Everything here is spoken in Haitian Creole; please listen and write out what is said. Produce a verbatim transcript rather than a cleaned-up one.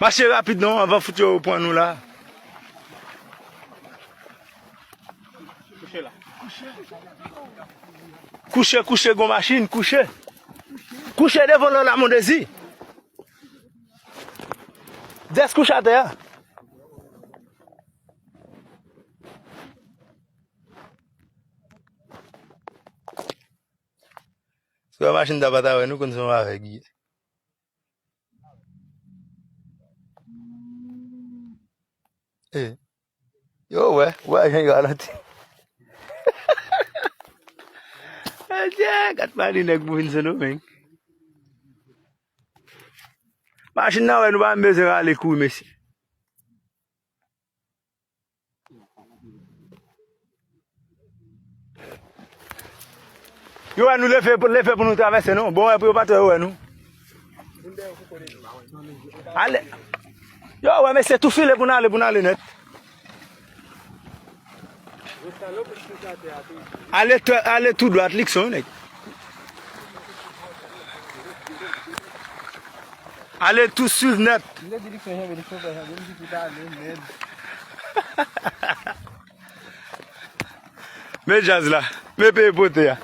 Mache rapid non, anvan fout yo pran nou la. Kouche, kouche, gon machin, kouche. Kouche devan lò la, mon dezi. Dès kouche atè a. Si w wè machin ta pa ta wè nou, konn se yon avèg li ye. Eh. Yo, wè, wè, jan yo ralanti. Adye, gad mari nèg pou vin Sendomeng. Machin nan wè, nou pa menm bezwen rale kouri, mesye. Yo wè nou leve, leve pou nou travèse, non? Bon, wè, pou yo pa twè yo wè nou. Ale. Yo, wè, mesye, tou file pou n ale, pou n ale nèt. Ale, ale tou dwat, Likson, nèg. Ale tou swiv nèt. M te di Likson, Janbe, Likson, fè Janbe, m di pou ta ale nèt. Men djaz la. Men peyi pote a.